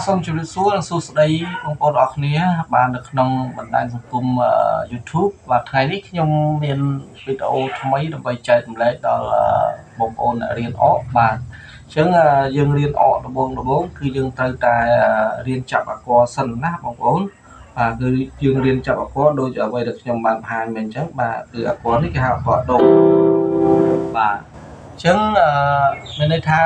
សូមជម្រាបសួរនិងសួស្តីបងប្អូនអរគ្នាបាទនៅក្នុងបណ្ដាញសង្គម YouTube បាទថ្ងៃនេះខ្ញុំមានវីដេអូថ្មីដើម្បីចែករំលែកដល់បងប្អូនអ្នករៀនអកបាទអញ្ចឹងយើងរៀនអកដំបូងគឺយើងត្រូវតែរៀនចាប់អក្សរសិនណាបងប្អូនបាទគឺយើងរៀនចាប់អក្សរដូចអ្វីដែលខ្ញុំបានបង្ហាញមកអញ្ចឹងបាទគឺអក្សរនេះគេហៅអក្សរដូបាទអញ្ចឹងមានន័យថា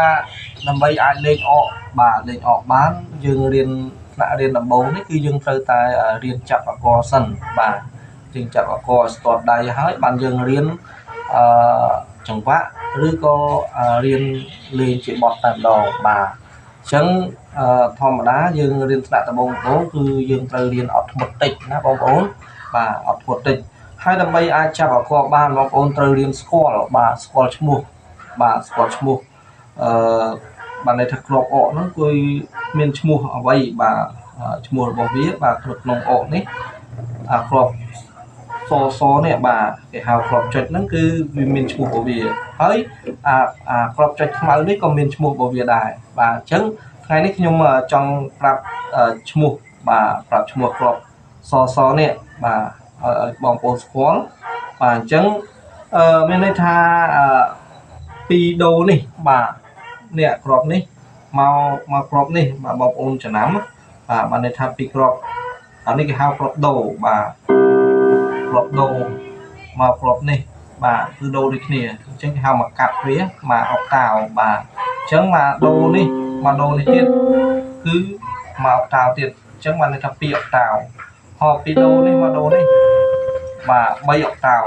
ដើម្បីអាចលេងអកបាទលេងអកបានយើងរៀនថ្នាក់រៀនដំបូងនេះគឺយើងត្រូវតែរៀនចាប់អក្សរសិនបាទយើងចាប់អក្សរស្ទាត់ដៃហើយបានយើងរៀនអឺចង្វាក់ឬក៏រៀនលេងជាបទតែម្ដងបាទអញ្ចឹងធម្មតាយើងរៀនថ្នាក់ដំបូងគឺយើងត្រូវរៀនអត់ធ្មត់តិចណាបងប្អូនបាទអត់ធ្មត់តិចហើយដើម្បីអាចចាប់អក្សរបានបងប្អូនត្រូវរៀនស្គាល់បាទស្គាល់ឈ្មោះបាទស្គាល់ឈ្មោះអឺបានន័យថាក្របអកហ្នឹងគឺមានឈ្មោះអ្វីបាទឈ្មោះរបស់វាបាទក្នុងអកនេះអាក្របសសនេះបាទគេហៅក្របចុចហ្នឹងគឺវាមានឈ្មោះរបស់វាហើយអាក្របចុចខ្មៅនេះក៏មានឈ្មោះរបស់វាដែរបាទអញ្ចឹងថ្ងៃនេះខ្ញុំចង់ប្រាប់ឈ្មោះបាទប្រាប់ឈ្មោះក្របសសនេះបាទឲ្យបងប្អូនស្គាល់បាទអញ្ចឹងមានន័យថាពីដូនេះបាទនេះក្របនេះមកក្របនេះបាទបងប្អូនចំណាំបាទបានន័យថាពីក្របអានេះគេហៅក្របដូបាទក្របដូមកក្របនេះបាទគឺដូដូចគ្នាអញ្ចឹងគេហៅមកកាត់វាមកអុកតាវបាទអញ្ចឹងមកដូនេះមកដូនេះទៀតគឺមកអុកតាវទៀតអញ្ចឹងបានន័យថា2អុកតាវហោពីដូនេះមកដូនេះបាទ3អុកតាវ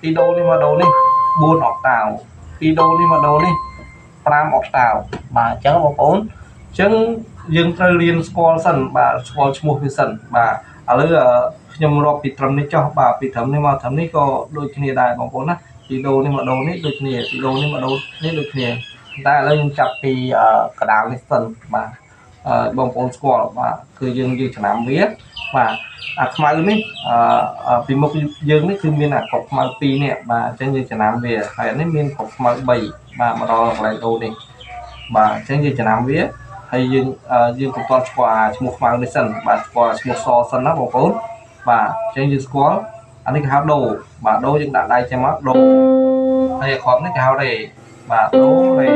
ពីដូនេះមកដូនេះ4អុកតាវពីដូនេះមកដូនេះ5អុកតាវបាទអញ្ចឹងបងប្អូនអញ្ចឹងយើងត្រូវរៀនស្គាល់សិនបាទស្គាល់ឈ្មោះវាសិនបាទឥឡូវខ្ញុំរាប់ពីត្រឹមនេះចុះបាទពីត្រឹមនេះមកត្រឹមនេះក៏ដូចគ្នាដែរបងប្អូនណាពីដូនេះមកដូនេះដូចគ្នាពីដូនេះមកដូនេះដូចគ្នាតែឥឡូវខ្ញុំចាប់ពីកដាលនេះសិនបាទបងប្អូនស្គាល់បាទគឺយើងចំណាំវាបាទអាខ្មៅនេះពីមុខយើងនេះគឺមានអាក្របខ្មៅ2នេះបាទអញ្ចឹងយើងចំណាំវាហើយអានេះមានក្របខ្មៅ3បាទមកដល់កន្លែងដូនេះបាទអញ្ចឹងយើងចំណាំវាហើយយើងកុំទាន់ស្គាល់ឈ្មោះខ្មៅនេះសិនបាទស្គាល់ឈ្មោះសសិនណាបងប្អូនបាទអញ្ចឹងយើងស្គាល់អានេះគេហៅដូបាទដូយើងដាក់ដៃចេញមកដូហើយអាក្របនេះគេហៅរេបាទដូរេ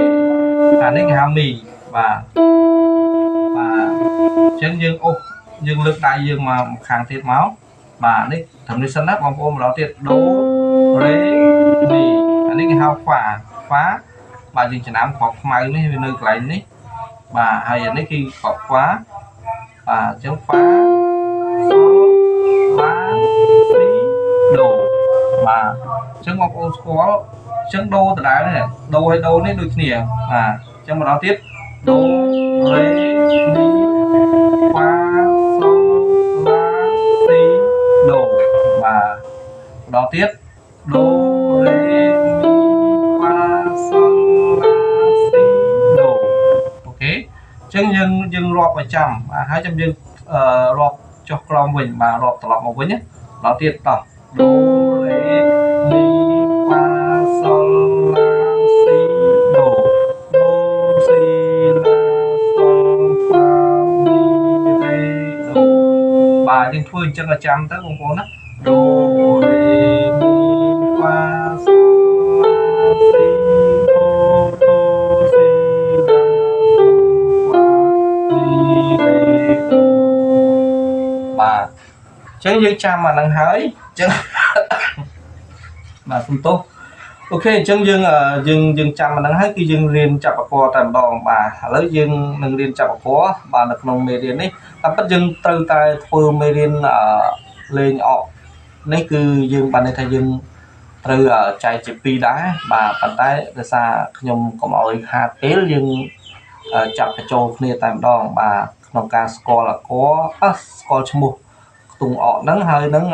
អានេះគេហៅមីបាទបាទអញ្ចឹងយើងអូសយើងលើកដៃយើងមកខាងទៀតមកបាទនេះត្រឹមនេះសិនណាបងប្អូនម្ដងទៀតដូរេមីអានេះគេហៅហ្វាហ្វាបាទយើងចំណាំក្របខ្មៅនេះវានៅកន្លែងនេះបាទហើយអានេះគឺក្របហ្វាបាទអញ្ចឹងហ្វាសូឡាស៊ីដូបាទអញ្ចឹងបងប្អូនស្គាល់អញ្ចឹងដូដដែលនេះដូហើយដូនេះដូចគ្នាបាទអញ្ចឹងម្ដងទៀតដូរេមីហ្វាសូឡាស៊ីដូបាទម្ដងទៀតដូរេមីហ្វាសូឡាស៊ីដូអូខេអញ្ចឹងយើងរាប់ឲ្យចាំបាទហើយចាំយើងរាប់ចុះក្រោមវិញបាទរាប់ត្រឡប់មកវិញណាម្ដងទៀតតោះដូរេមីហ្វាសូឡាស៊ីដូដូស៊ីឡាសូហ្វាមីរេដូបាទយើងធ្វើអញ្ចឹងឲ្យចាំទៅបងប្អូនណាដូរេមីហ្វាសូឡាស៊ីដូដូស៊ីឡាសូហ្វាមីរេដូបាទអញ្ចឹងយើងចាំអាហ្នឹងហើយអញ្ចឹងបាទសំទោសអូខេអញ្ចឹងយើងចាំអាហ្នឹងហើយគឺយើងរៀនចាប់អក្សរតែម្ដងបាទឥឡូវយើងនឹងរៀនចាប់អក្សរបាទនៅក្នុងមេរៀននេះតាមពិតយើងត្រូវតែធ្វើមេរៀនលេងអកនេះគឺយើងបានន័យថាយើងត្រូវចែកជា2ដែរបាទប៉ុន្តែដោយសារខ្ញុំកុំឲ្យខាតពេលយើងចាប់បញ្ចូលគ្នាតែម្ដងបាទក្នុងការស្គាល់អក្សរស្គាល់ឈ្មោះខ្ទង់អកហ្នឹងហើយនឹង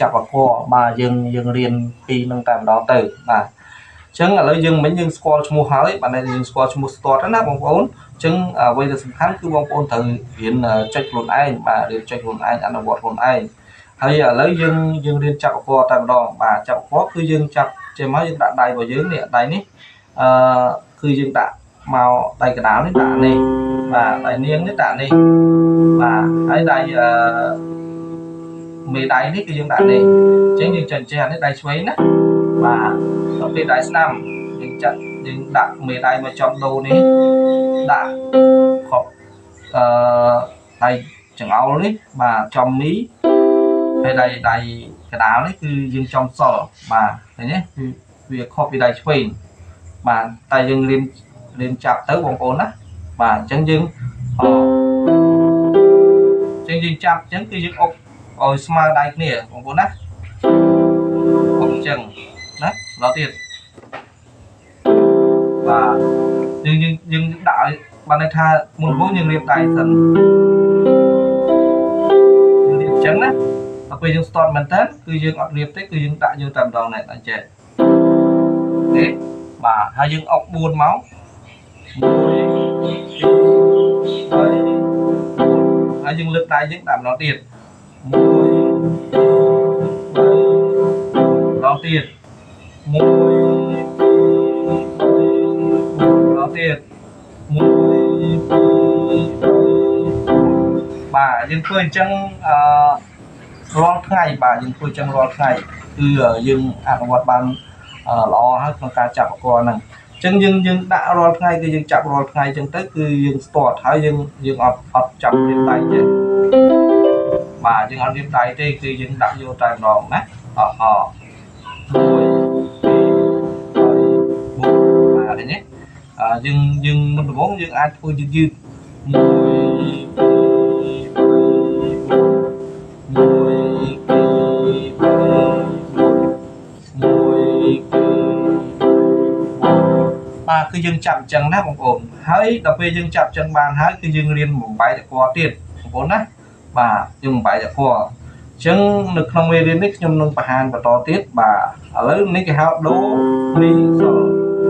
ចាប់អក្សរបាទយើងរៀនពីនឹងតែម្ដងទៅបាទអញ្ចឹងឥឡូវយើងមិញយើងស្គាល់ឈ្មោះហើយបាទយើងស្គាល់ឈ្មោះស្ទាត់ណាបងប្អូនអញ្ចឹងអ្វីដែលសំខាន់គឺបងប្អូនត្រូវរៀនចុចខ្លួនឯងបាទរៀនចុចខ្លួនឯងអនុវត្តខ្លួនឯងហើយឥឡូវយើងរៀនចាប់អក្សរតែម្ដងបាទចាប់អក្សរគឺយើងចាប់ចេះមកយើងដាក់ដៃរបស់យើងនេះដៃនេះគឺយើងដាក់មកដៃកណ្ដាលនេះដាក់នេះ បាទដៃនាងនេះដាក់នេះបាទហើយដៃមេដៃនេះគឺយើងដាក់នេះអញ្ចឹងយើងចុចចេះអានេះដៃឆ្វេងណាបាទដល់ពេលដៃស្ដាំយើងចាក់យើងដាក់មេដៃមកចំដូនេះដាក់ខប់ដៃចង្អុលនេះបាទចំមីហើយដៃកដាលនេះគឺយើងចំសល់បាទឃើញទេគឺវាខុសពីដៃឆ្វេងបាទតែយើងរៀនចាប់ទៅបងប្អូនណាបាទអញ្ចឹងយើងអញ្ចឹងយើងចាប់អញ្ចឹងគឺយើងអុកឲ្យស្មើដៃគ្នាបងប្អូនណាអុកអញ្ចឹងណាដល់ទៀតបាទយើងដាក់ឲ្យបានន័យថាមុនដំបូងយើងរៀបដៃសិនយើងរៀបអញ្ចឹងណាដល់ពេលយើង start មែនតើគឺយើងអត់រៀបទេគឺយើងដាក់យកតែម្ដងនេះអញ្ចឹងទេបាទហើយយើងអុក4មក1 2 3 4ហើយយើងលើកដៃយើងដាក់ម្ដងទៀត1 2 3 4ម្ដងទៀត1 2 3 4ម្ដងទៀត1 2 3 4បាទយើងធ្វើអញ្ចឹងរាល់ថ្ងៃបាទយើងធ្វើអញ្ចឹងរាល់ថ្ងៃគឺយើងអនុវត្តបានល្អហើយក្នុងការចាប់អក្សរហ្នឹងអញ្ចឹងយើងដាក់រាល់ថ្ងៃគឺយើងចាប់រាល់ថ្ងៃអញ្ចឹងទៅគឺយើងស្ទាត់ហើយយើងអត់ចាប់រៀបដៃទេបាទយើងអត់រៀបដៃទេគឺយើងដាក់យកតែម្ដងណាអ1 2 3 4បាទឃើញទេយើងមុនដំបូងយើងអាចធ្វើយឺតយឺត1 2 3 4 1 2 3 4 1 2 3 បាទគឺយើងចាប់អញ្ចឹងណាបងប្អូនហើយដល់ពេលយើងចាប់អញ្ចឹងបានហើយគឺយើងរៀនបំបែកអក្សរទៀតបងប្អូនណាបាទយើងបំបែកអក្សរអញ្ចឹងនៅក្នុងមេរៀននេះខ្ញុំនឹងបង្ហាញបន្តទៀតបាទឥឡូវនេះគេហៅដូមីសុល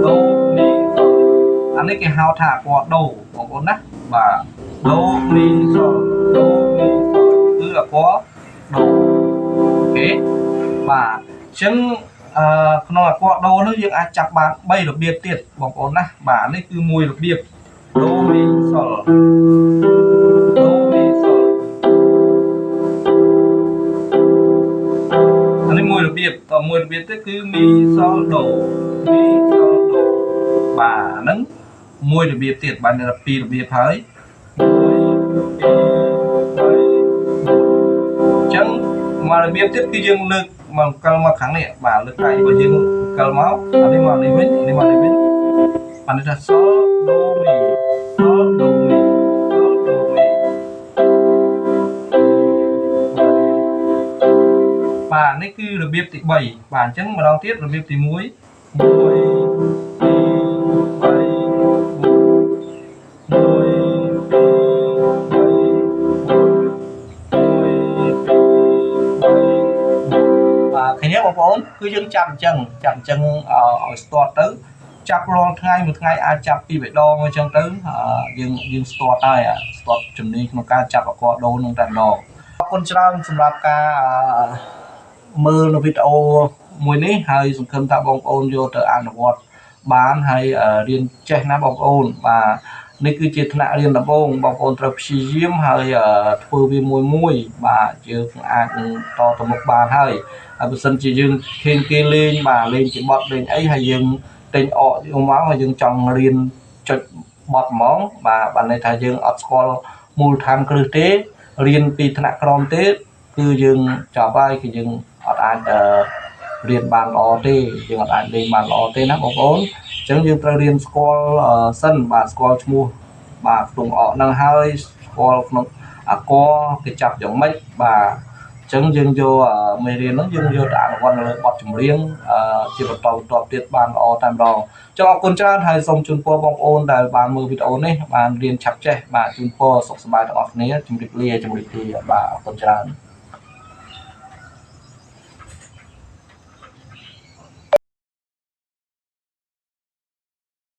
ដូមីសុលអានេះគេហៅថាអក្សរដូបងប្អូនណាបាទដូមីសុលដូមីសុលគឺអក្សរដូ OK បាទអញ្ចឹងក្នុងអក្សរដូនោះយើងអាចចាប់បាន3របៀបទៀតបងប្អូនណាបាទនេះគឺមួយរបៀបដូមីសុលដូមីសុលអានេះមួយរបៀបតមួយរបៀបទៀតគឺមីសុលដូមីសុលដូបាទហ្នឹងមួយរបៀបទៀតបានពីររបៀបហើយ1 2 3 4អញ្ចឹងមួយរបៀបទៀតគឺយើងលើកមកកិលមកខាងនេះបាទលើកដៃរបស់យើងកិលមកអានេះមកនេះវិញនេះមកនេះវិញអានេះថាសុលដូមីសុលដូមីសុលដូមីបាទនេះគឺរបៀបទី3បាទអញ្ចឹងម្ដងទៀតរបៀបទី1 1 2 3 4 1 2 3 4 1 2 3 4បាទឃើញទេបងប្អូនគឺយើងចាប់អញ្ចឹងចាប់អញ្ចឹងឲ្យស្ទាត់ទៅចាប់រាល់ថ្ងៃមួយថ្ងៃអាចចាប់ពី3ដងអញ្ចឹងទៅយើងស្ទាត់ហើយស្ទាត់ជំនាញក្នុងការចាប់អក្សរដូនឹងតែម្ដងអរគុណច្រើនសម្រាប់ការមើលនៅវីដេអូមួយនេះហើយសង្ឃឹមថាបងប្អូនយកទៅអនុវត្តបានហើយរៀនចេះណាបងប្អូនបាទនេះគឺជាថ្នាក់រៀនដំបូងបងប្អូនត្រូវព្យាយាមហើយធ្វើវាមួយមួយបាទយើងអាចនឹងតទៅមុខបានហើយហើយបើសិនជាយើងឃើញគេលេងបាទលេងជាបទលេងអីហើយយើងទិញអកយកមកហើយយើងចង់រៀនចុចបទហ្មងបាទបានន័យថាយើងអត់ស្គាល់មូលដ្ឋានគ្រឹះទេរៀនពីថ្នាក់ក្រោមទេគឺយើងចប់ហើយគឺយើងអត់អាចរៀនបានល្អទេយើងអត់អាចលេងបានល្អទេណាបងប្អូនអញ្ចឹងយើងត្រូវរៀនស្គាល់សិនបាទស្គាល់ឈ្មោះបាទក្នុងអកនឹងហើយស្គាល់ក្នុងអក្សរគេចាប់យ៉ាងម៉េចបាទអញ្ចឹងយើងយកមេរៀនហ្នឹងយើងយកទៅអនុវត្តនៅលើបទចម្រៀងជាបន្តបន្ទាប់ទៀតបានល្អតែម្ដងចង់អរគុណច្រើនហើយសូមជូនពរបងប្អូនដែលបានមើលវីដេអូនេះបានរៀនឆាប់ចេះបាទជូនពរសុខសប្បាយទាំងអស់គ្នាជម្រាបលាជម្រាបលាបាទអរគុណច្រើន។